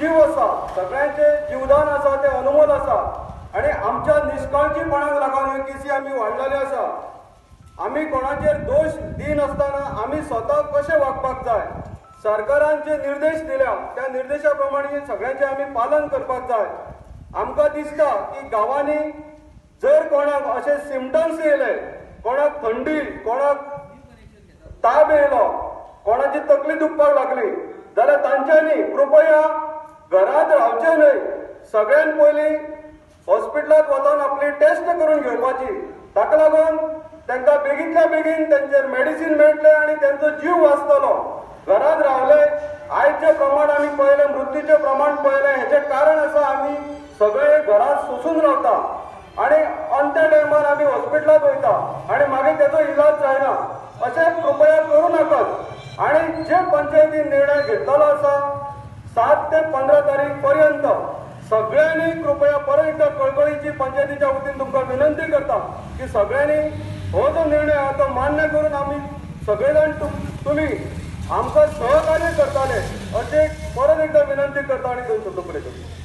जीव आसा, सगळ्यांचे जीवदान आसा, ते अनमोल आसा आनी आमच्या निश्काळजीपणाक लागून ह्यो केसी आमी वाडलेल्यो आसा. आमी कोणाचेर दोश दिनासतना आमी स्वता कशें वागपाक जाय, सरकारान जे निर्देश दिल्या त्या निर्देशा प्रमाणे सगळ्यांचे आमी पालन करपाक जाय. आमकां दिसता की गांवांनी जर कोणाक अशे सिमटम्स येयले, कोणाक थंडी, कोणाक ताप येयलो, कोणाची तकली दुखपाक लागली जाल्यार तांच्यांनी कृपया घरांत रावचें न्हय. सगळ्यान पयलीं हॉस्पिटलांत वचून आपली टेस्ट करून घेवपाची. ताका लागून तांकां बेगींतल्या बेगीन तेंचेर मेडिसीन मेळटलें आनी तेंचो जीव वाचतलो. घरांत रावले, आयचे प्रमाण आमी पळयलें, मृत्यूचें प्रमाण पळयलें. हेचें कारण आसा, आमी सगळे घरांत सोसून रावता आनी अंत्या टायमार आमी हॉस्पिटलांत वयता आनी मागीर तेचो इलाज जायना. अशें कृपया करूं नाकात. आनी जे पंचायतीन निर्णय घेतलेलो आसा, 7 ते 15 तारीख पर्यंत सगळ्यांनी कृपया, परत एकदा कळकळीची पंचायतीच्या वतीन तुमकां विनंती करता की सगळ्यांनी हो जो निर्णय आहा तो मान्य करून आमी सगळे जाण तुमी आमकां सहकार्य करताले अशें परत एकदा विनंती करता आनी दोन शब्द पुरे करता.